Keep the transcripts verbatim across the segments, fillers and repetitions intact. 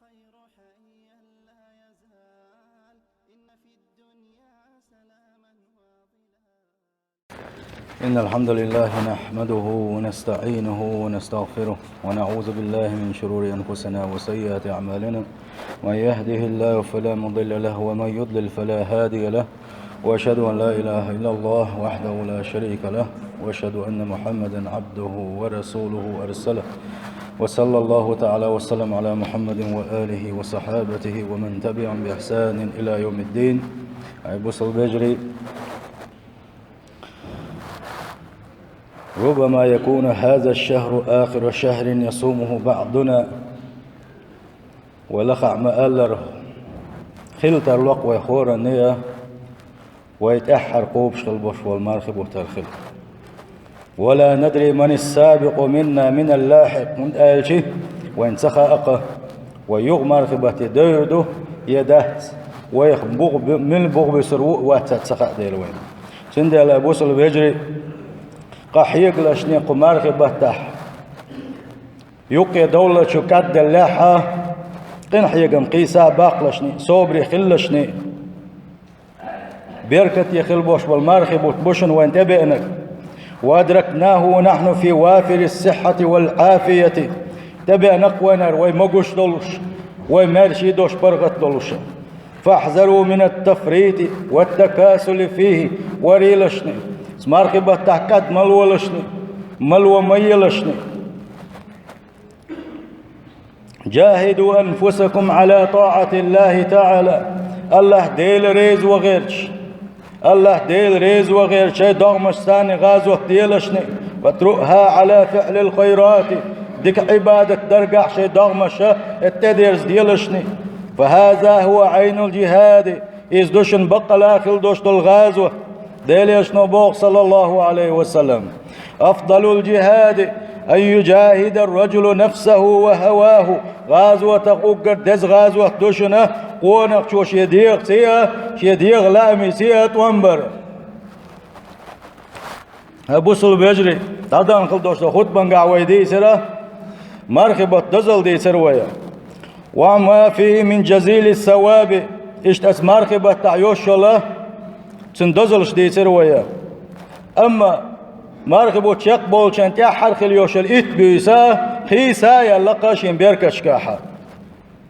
الخير حيا لا يزال، إن في الدنيا سلاما وظلالا. إن الحمد لله نحمده ونستعينه ونستغفره، ونعوذ بالله من شرور أنفسنا وسيئات أعمالنا. من يهده الله فلا مضل له، ومن يضلل فلا هادي له. وأشهد أن لا إله إلا الله وحده لا شريك له، وأشهد أن محمدا عبده ورسوله أرسله. وصلى الله تعالى وسلم على محمد وآله وصحابته ومن تبعهم بإحسان إلى يوم الدين. Ай, бусалба вежарий, ربما يكون هذا الشهر آخر شهر يصومه بعضنا. Вай лакхахь ма-аллара, хила тарло-кх вай хӀоранна а вай тӀаьххьара кхобуш хила болуш болу мархи бутт хила. ولا ندري من السابق منا من اللاحق, хӀунда аьлча вайна ца хаьа-кх, вай юха мархи батте девр ду я дац, вайх бух бу-, мила бух буьсур ву а вац ца хаьа дела вайна. Цундела, бусалба вежарий, къахьегалашна кху мархи баттахь юккъе довллачу кӀадделлехьа, къинхьегам кхийса баккхалашна, собаре хилалашна, беркате хила болуш болу мархи бутт бу шуна вайна тӀебеанарг. وأدركناه ونحن في وافر الصحة والعافية. ТӀебеанакх вайнара вай могуш долуш, вай маьрша долуш, паргӀат долуш. فاحذروا من التفريط والتكاسل فيه. Варийлашна, мархи баттахь кӀад ма лолашна, ма ло ма елашна. جاهدوا أنفسكم على طاعة الله تعالى. АллахӀ Дела реза ван гӀерташ, АллахӀ Дела реза ван гӀерташ шайн догӀмашца гӀазот делашна, واترؤها على فعل الخيرات, дика Ӏибадат даргахь шайн догӀмаша тӀедерза делашна. فهذا هو عين الجهاد. Иза ду шуна баккъала хила долуш долу гӀазот. Делан Элчано боху, саллаллаху Ӏалайхи ва саллам: أفضل الجهاد أن يجاهد الرجل نفسه وهواه. ГӀазотах уггар деза гӀазот ду шуна къонахчо шен дегӀаца а, шен дегӀан лаамица а тӀом бар. Ай, бусалба вежарий, дӀадахана хила долуш долу хутбангахь вай дийцира, мархи баттан дозалла дийцира вай. وما فيه من جزيل الثواب. Иштта оцу мархи баттахь йолуш йолу цуьнан дозаллаш дийцира вай. Амма мархи бутт чекхболчарна тӀаьххьара хила йолуш йолу итт буьйса кхийса а яьлла-кх шен беркаташкахь.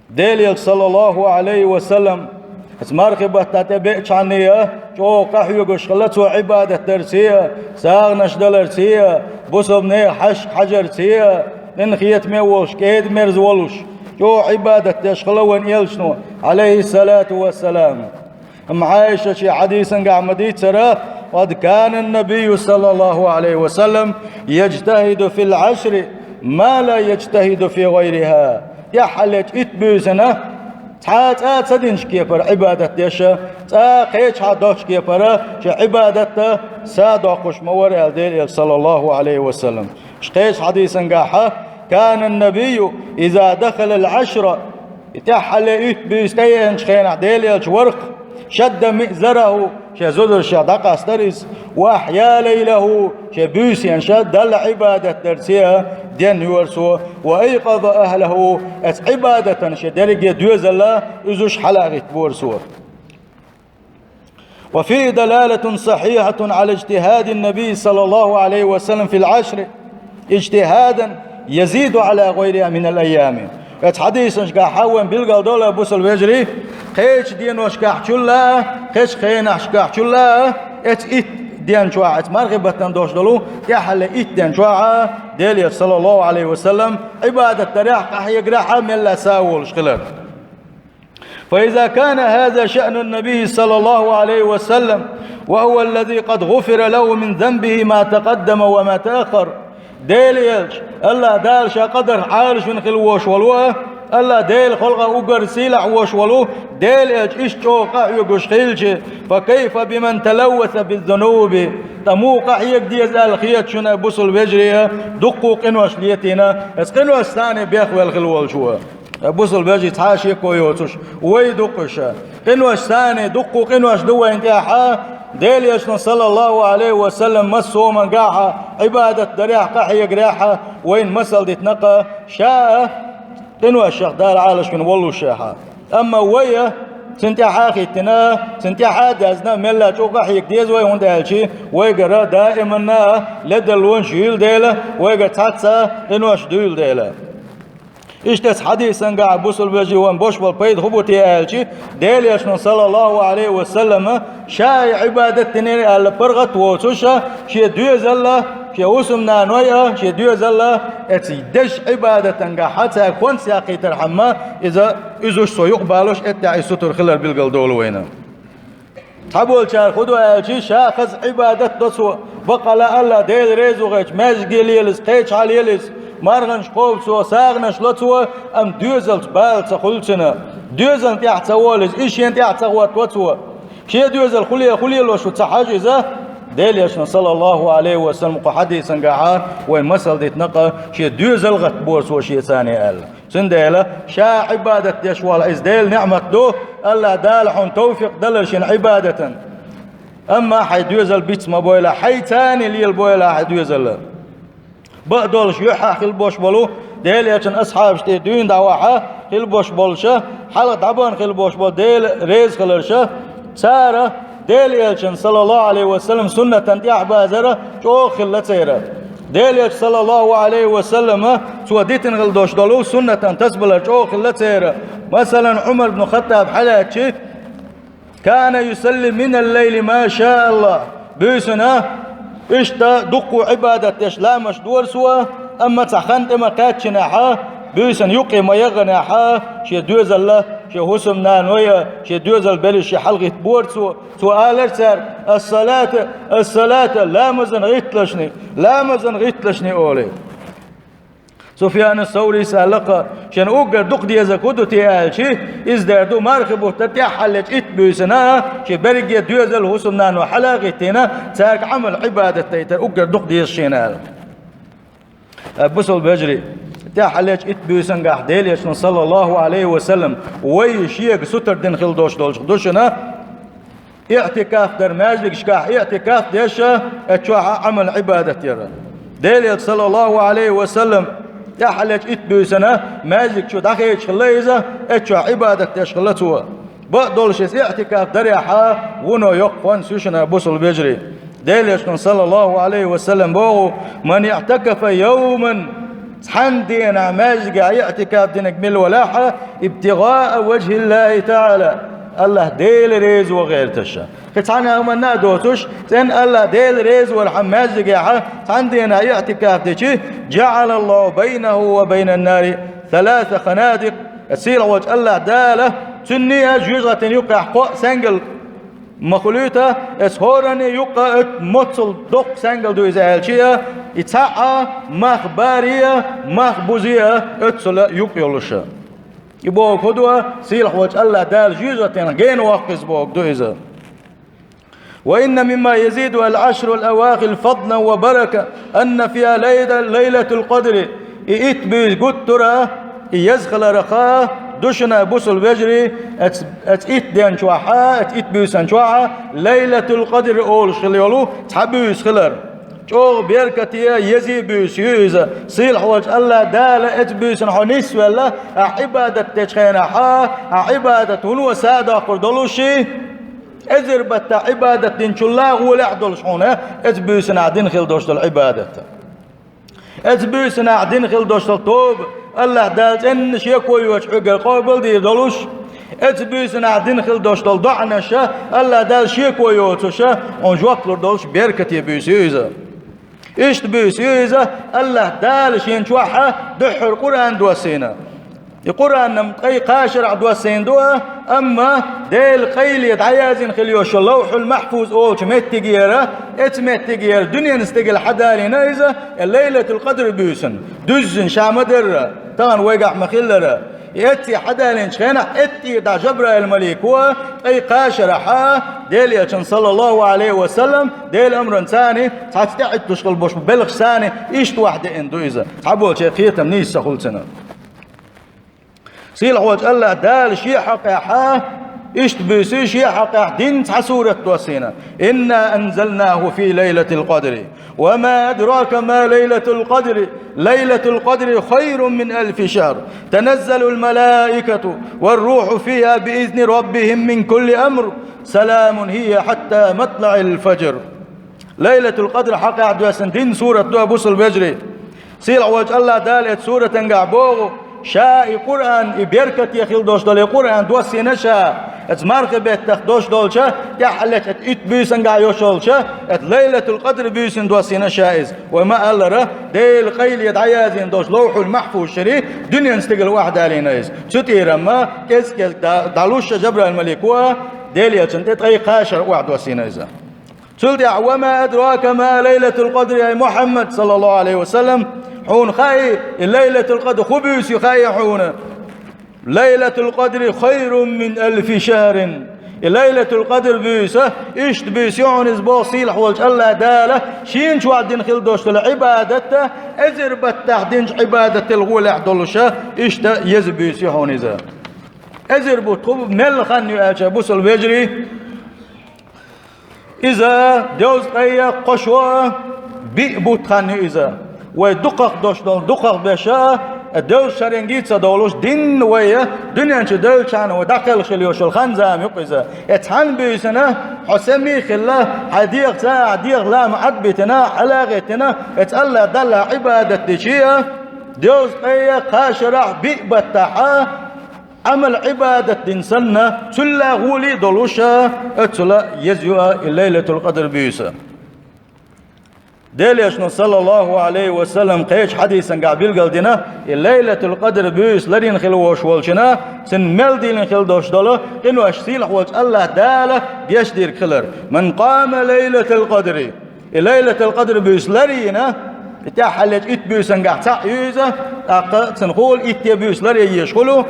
Делан Элча, саллаллаху Ӏалайхи ва саллам, оцу мархи баттахь тӀебеачхьана а чӀогӀа къахьоьгуш хилла цо Ӏибадат дарца а, сагӀанаш даларца а, бусалба нехан хьашташка хьажарца а, къинхетаме а волуш, кӀеда-мерза волуш, чӀогӀа Ӏибадат деш хилла вайн Элчано, Ӏалайхиссалату вассалам. Амма Ӏайшас шен хьадисангахь ма-дийццара: قد كان النبي صلى الله عليه وسلم يجتهد في العشر ما لا يجتهد في غيرها. ТӀаьххьарлечу итт буьйсанна цхьа а цӀа ца динчу кепара Ӏибадат деш а, цӀа а кхечахьа доцчу кепара шен Ӏибадат а са а доккхуш ма вара аьлла Делан Элча, саллаллаху Ӏалайхи ва саллам. Кхечу хьадисангахь: كان النبي إذا دخل العشر, и тӀаьххьарле итт буьйса тӀееанчу хенахь Делан Элча вара-кх, شد مئزره, шен зударшех дӀакъастара иза, وأحيا ليله, шен буьйсанаш Далла Ӏибадат дарца а денйора цо, وأيقظ أهله, оцу Ӏибадатана шен дерриге доьзал а уьзуш хьала а гӀиттабора цо. وفيه دلالة صحيحة على اجتهاد النبي صلى الله عليه وسلم في العشر اجتهادا يزيد على غيرها من الأيام. Оцу хьадисашкахь вайна билгалдолу, бусалба вежарий, кхечу деношкахь чулла а, кхечу хенашкахь чулла а, оцу итт ден чохь, оцу мархи баттана долуш долу тӀаьххьарле итт ден чохь а Делан Элча, саллаллаху Ӏалайхи ва саллам, Ӏибадат дарехь а, къахьегарехь а мелла а са а волуш хилар. فإذا كان هذا شأن النبي صلى الله عليه وسلم، وهو الذي قد غفر له من ذنبه ما تقدم وما تأخر. Делан Элча, АллахӀ Дала Ша къадарх Ӏалашвина хила вош волу а, АллахӀ Делан халкъах уггар сийлахь вош волу Делан Элча иштта чӀогӀа къахьоьгуш хилча, فكيف بمن تلوث بالذنوب؟ Ткъа муха къахьега деза аьлла хета шуна, бусалба вежарий, дуккха а къинош летийна, оцу къиношца бехвелла хила волчо? Бусалба вежарий, цхьа а шеко йоцуш, вай ду-кх уьш. Къиношца, дуккха къинош ду вайна тӀехь а, Делан Элчано, саллаллаху Ӏалайхи ва саллам, массо а хӀумангахь а, Ӏибадат дарехь а, къахьегарехь а, вайна масал дитина-кх, ша а къиношех Дала Ӏалашвина воллушехьа. Амма вай а цун тӀаьхьа хӀиттина, цун тӀаьхьа даьзна, мелла чӀугӀа хьега деза вай, хӀунда аьлча вайгара даиманна а ледарлонаш юйла дела, вайгара цхьацца къинош дуйла дела. Иштта цу хьадисангахь, бусалба вежарий, вайна бош бола пайда хӀун бу те аьлча, Делан Элчано, саллаллахӀу Ӏалайхи ва саллам, ша и Ӏибадат динера аьлла паргӀат воцуш, шен доьзал а, шен хӀусамнаной а, шен доьзал а, эцу деш Ӏибадатангахь цаьрга хӀонс яьккхийтархьама, иза, иза уьш цо юкъабалуш, эттехь и сутара хилар билгал долу вайна. Цхьаболчара хӀун до аьлча, ша хаза Ӏибадат до цо, баккъала Аллах Дела реза ву гӀерташ, маьждиге лелаза, кхечахьа лелаза, марханаш кхобу цо, сагӀанаш ло цо, амма доьзалца бала ца хуьлу цуьнан. Доьзална тӀехь ца волу иза, и шена тӀехь ца хӀотто цо. Шен доьзал хуле, хуле луш ву ца хьажа иза, Делан Элчано, саллаллахӀу Ӏалайхи ва саллам, кху хьадисангахьа вай масал дитина-кх, шен доьзал гӀаттабора цо шеца аьлла. Цундела ша Ӏибадат деш валахь, иза Делан ниӀмат ду, Аллах Дала хьуна товфикъ далар шена Ӏибадатан. Амма хьайн доьзал биц ма бойла, хьайца лелабойла хьайн доьзал. Бакъдолуш юьххьехь хила бош болу, Делан Элчан асхьабаш тӀе дуьйна дӀавахьа хила бош болуша, хьалха дӀабахана хила бош болу Дела реза хиларша, цара Делан Элчан, саллаллахӀу Ӏалайхи ва саллам, суннатан тӀехь базара чӀогӀа хилла церан. Делан Элча, саллаллахӀу Ӏалайхи ва саллама, цо дитина хила дош долу суннатан тасабалар чӀогӀа хилла церан. Масалан, Ӏумар бну Хаттаб хьалаьцчи, «Кана юсалли минал лайли ма ша Аллах». Буьйсана иштта дуккха Ӏибадат деш ламазаш дора цо, амма цхьа хан тӀе ма кхаьччинехьа, буьйсана юккъе ма яханехьа, шен доьзалла, шен хӀусамнаной а, шен доьзал берриш шен хьалгӀиттабора цо. Цо алара цаьрга: «Ас-салата, ас-салата, ламазан гӀитталашний, ламазан гӀитталашний», – олий. Суфьяна Саврис аьлла-кх, шен уггар дукха дезарг хӀун ду те аьлчи, иза дер ду мархи бутта тӀаьххьаллечу итт буьйсана, шен берриге доьзал, хӀусамнано хьала а гӀиттийна, цаьрга Ӏамал, Ӏибадат дайтар уггар дукха деза шена аьлла. Э, бусалба вежарий, тӀаьххьаллечу итт буьйсангахь Делан Элчано, саллаллахӀу Ӏалайхи ва саллам, вай шега сутара дина хила дош долчух ду шуна, иӀтикаф дар, маьждигашкахь иӀтикаф деш а, эцу чохь а Ӏамал, Ӏибадат яр. Делан Элча, саллаллахӀу Ӏалайхи ва саллам, тӀаьххьаллечу итт буьйсана маьждиг чу дӀахедаш хилла иза, эцу чохь Ӏибадат деш хилла цо. Бакъдолуш иза иӀтикаф дарехьа, вуно йоккха хӀонс ю шуна, бусалба вежарий. Делан Элчано, саллаллахӀу Ӏалайхи ва саллам, боху: «Ман иӀтакафа йовман», цхьана дийнахь маьждигехь иӀтикаф динарг мила валахь а, «ибтигӀаа важхӀиллахӀи таӀала», Аллах Дела реза ван гӀерташ. Кхин цхьана а хӀуманна а доцуш, цӀена Аллах Дела реза вархьама маьждигехь цхьана дийнахь иӀтикаф дичи, «ЖаӀалаллахӀу байнахӀу ва байнан нари саласа ханадикъ», сийлахь волчу Аллах Дала цуьнний а жоьжахатин юккъехь кхоъ саьнгал ма хуьлуьйту, эцу хӀоранний юккъа оцу моццул доккха саьнгал ду иза аьлчи а, и цхьаъ а, мах баре а, мах бузе а, оццул а юкъ йолуша. И бохург хӀун ду, сийлахь волчу Аллах Дала жоьжахатин гена воккху иза бохург ду иза. «Ва инна мимма язиду ал-Ӏашру ал-авахир фадлан ва барака, анна фиха лайла-, лайлатул къадри». И итт буьйса гуттара, и еза хиларха, ду шуна, бусалба вежарий, эц-, эцу итт ден чохьа, эцу итт буьйсан чохьа Лайлатул Къадр олуш хила йолу цхьа буьйса хилар. ЧӀогӀа беркате, еза буьйса ю иза. Сийлахь волчу Аллах Дала эцу буьйсана хьо нисвелла, ахь Ӏибадат дечу хенахьа, ахь Ӏибадат вуно садоккхур долуший, эзар баттахь Ӏибадат динчул а гӀолехь долуш хьуна, эцу буьйсанахь дина хила долуш долу Ӏибадат. Эцу буьйсанахь дина хила долуш долу тоба, Аллах Дала цӀенна шеко йоцуш хьоьгара къобал дийр долуш, эцу буьйсанахь дина хила долуш долу доӀанаша, Аллах Дала шеко йоцуша, хьуна жоп лур долуш беркате буьйса ю иза. Иштта буьйса ю иза, Аллах Дала шен чохьа дуьххьара Къуръан доссийна. И Къуръан-м ткъе кхаа шарахь доссийна ду, амма Делан къайле дӀаяздина хила йолуш йолу Лавхьул-Махьфуз олучу меттигера, эцу меттигера дуьненан стигала хьадалийна иза, э, Лайлатул Къадр буьйсанна. Дуьззина ша ма-дарра, тахана вайгахь ма-хиллара. И эццехь хьадалийначу хенахь, эттӀера дӀа Жабраил-малико ткъе кхаа шарахьа, Делан Элчанна, саллаллаху Ӏалайхи ва саллам, Делан амранца цхьацца тӀеӀитталуш хила болуш бу белхаш царна, иштта ваьхьа деана ду иза. Цхьаболчеран кхетам нийса ца хуьлу цуьнан. Сийлахь волчу Аллах Дала шен хьокъехьа Иштта буьйсу шен хьакъехь дийнна цхьа сурат доссийна: «إنا أنزلناه في ليلة القدر وما أدراك ما ليلة القدر ليلة القدر خير من ألف شهر تنزل الملائكة والروح فيها بإذن ربهم من كل أمر سلام هي حتى مطلع الفجر». Лайлатул-Къадр хьакъехь доьссина дийнна сурат ду, бусалба вежарий. Сийлахь волчу АллахӀ Дала эцу суратангахь боху, Ша и Къуръан, и беркате хила долуш долу и Къуръан доссийна Ша, эцу мархи беттах долуш долчу, тӀаьххьаллечу эцу итт буьйсангахь йолуш йолчу, эцу Лайлатул-Къадр буьйсина доссийна Ша иза. Вай ма-аллара, Делан къайле дӀаяздина долчу Ловхьул-Махьфуз шаре дуьненан стигала охьадалийна иза. Цу тӀера ма кӀез-кӀезиг дӀа-, дӀалуш Жабраил-малико Делан элчанна тӀе ткъе кхаа шарахь охьадоссийна иза. Цул тӀаьхьа: «وما أدراك ما ليلة القدر», ай Мухьаммад, саллаллаху Ӏалайхи ва саллам, хьуна хаьий, и Лайлатул-Къадр хӀун буьйса ю хаьий хьуна? «ليلة القدر خير من ألف شهر». И Лайлатул-Къадр буьйса, иштта буьйса ю хьуна иза боху сийлахь волчу АллахӀ Дала, шена чохь дина хила долуш долу Ӏибадат а, эзар баттахь динчу Ӏибадатал гӀолехь долуш а, иштта еза буьйса ю хьуна иза. Эзар бутт хӀун, мел хан ю аьлча, бусалба вежарий? Иза девзткъе а, кхо шо а, биъ бутт хан ю иза. Вай дукхах долуш долу, дукхах беш а, девза шаренга а ца довлуш, дийнна вай а, дуьнен чу девллачхьана вай дӀакхелхаш хила йолуш йолу хан-зама ю-кх иза. Эцу цхьана буьйсана хьо сема а хилла, хьайн дегӀаца, хьайн дегӀан лама Ӏад а битина, хьала а гӀеттина, эцу АллахӀ Далла Ӏибадат дича а, девзткъе а, кхаа шарахь биъ баттахь а, Ӏамал-Ӏибадат дина санна, цул а гӀоле а долуш а, оццул а еза ю а и Лайлатул-Къадр буьйса. Делан элчано, саллаллаху Ӏалайхи ва саллам, кхечу хьадисангахь билгалдина, и Лайлатул-Къадр буьйса ларйина хила волуш волчунна, цунна мел дина хила долуш долу къинош сийлахь волчу АллахӀ Дала гечдийр хилар. «من قام ليلة القدر». И Лайлатул-Къадр буьйса ларйина, и тӀаьххьаллечу итт буьйсангахь цхьаъ ю иза, тӀаккха цунна хӀула итте буьйса ларъян езаш хуьлу.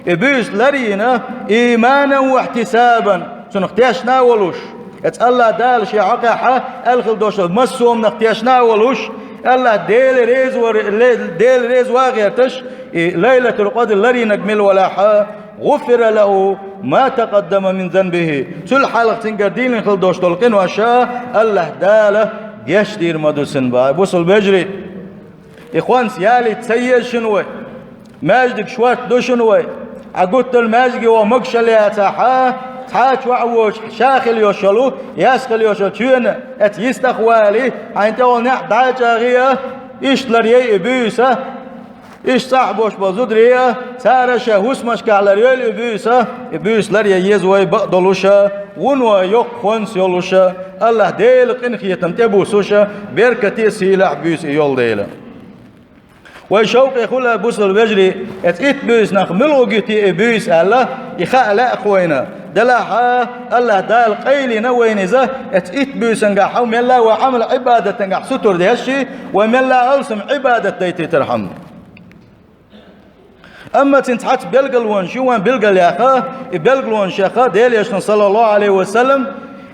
И буьйса ларйина, «إيمانا واحتسابا», цунах тешна а волуш, эцу АллахӀ Дала шен хьокъехь аьлла хила долуш долу массо а хӀуманах тешна а волуш, АллахӀ Дела реза вар-, ле-, Дела реза ван а гӀерташ, и Лайлатул-Къадр ларйинарг мила валахь а, «غفر له ما تقدم من ذنبه». Цул хьалха цуьнгара дина хила долуш долу къинош а АллахӀ Дала гечдийр ма ду цунна, боху, бусалба вежарий. И хӀонс ялийта ца еза шуна вай. Маьждиг шортта ду шуна вай. Хьан гуттар маьждиге ваха могушалла яцахь а, цхьа а чохь а воцуш, ша хила йолуш йолу, яс хила йолуш йолу чоьнан эцу йистах а валий, хьайна тӀехула некъ дӀа а чӀагӀъе, иштта ларъяй и буьйса. Иштта цӀахь болуш болу зударий а, цара шайн хӀусамашкахь ларъяйла и буьйса, и буьйса ларъян еза вай бакъдолуш а, вуно йоккха хӀонс йолуш а, АллахӀ Делан къинхетам тӀебуссуш а, беркате а, сийлахь а буьйса и йолу дела. Вай шовкъе хуьлу, бусалба вежарий, эцу итт буьйсанах муьлха гуьтий и буьйса аьлла, и хаа лаьа-кх вайна. Делахь а, АллахӀ Дала къайлина вайна иза, эцу итт буьйсангахь хьо мелла а вай Ӏамал-Ӏибадатангахь сутара деш, вай мелла а алсам Ӏибадат дайтийтархьама. Амма цуьнан цхьацца билгалонаш ю вайн билгалъяха, и билгалонаш яха Делан элчано, саллаллаху Ӏалайхи ва саллам: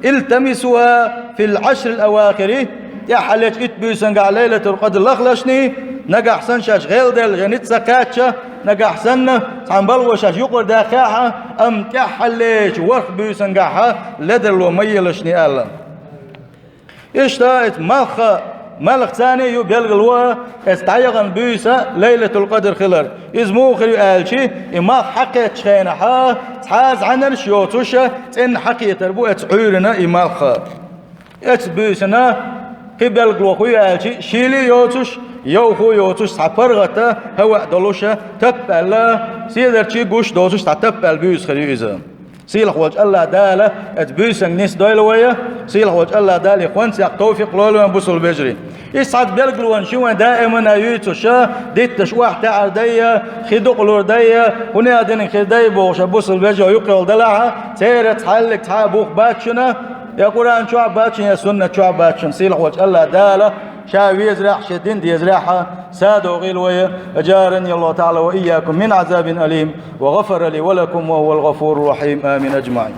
«التمسوها في العشر الأواخر», тӀаьххьаллечу итт буьйсангахь Лайлатул-Къадр лахлашний, нагахь санна шаьш гӀелделла жа ницкъ ца кхаьчча, нагахь санна цхьана балхо шаьш юкъара даьккхехь а, амма тӀаьххьаллечу ворхӀ буьйсангахь ледарло ма елашний аьлла. Иштта эцу малх, малхца а ю билгало, эцу дӀаяхана буьйса Лайлатул-Къадр хилар. Иза муха хир ю аьлча, и малх хьакхеттачу хенахь, цхьа а зӀаьнарш йоцуш, цӀенна хьакхетар бу эцу Ӏуьйранна и малх. Эцу буьйсана кхин билгало хӀун ю аьлча, шийла а йоцуш, йовхо а йоцуш, цхьа паргӀата хӀаваъ долуш, таппа аьлла, седарчий гуш доцуш, цхьа таппа аьлла буьйса хир ю иза. Сийлахь волчу АллахӀ Дала эцу буьйсанга нисдойла вай, сийлахь волчу АллахӀ Дала и хӀонс яккха товфикъ лойла вайн, бусалба вежарий. Иштта цхьацца билгалонаш ю вайн даимана юьйцуш, дитташ охьатаьӀар дай, хи дукъалур дай, хӀун а динарг хир дай бохуш, бусалба вежарий юкъа йолу делахь, церан цхьаьллиг цхьа а бух бац шуна, я Къуръан чохь бац шуна, я суннат чохь бац шуна, сийлахь волчу АллахӀ Дала Ша везарехь, шен дин дезарехь, садогӀийла вай, أجارني الله تعالى وإياكم من عذاب أليم، وغفر لي ولكم وهو الغفور الرحيم. آمين أجمعين.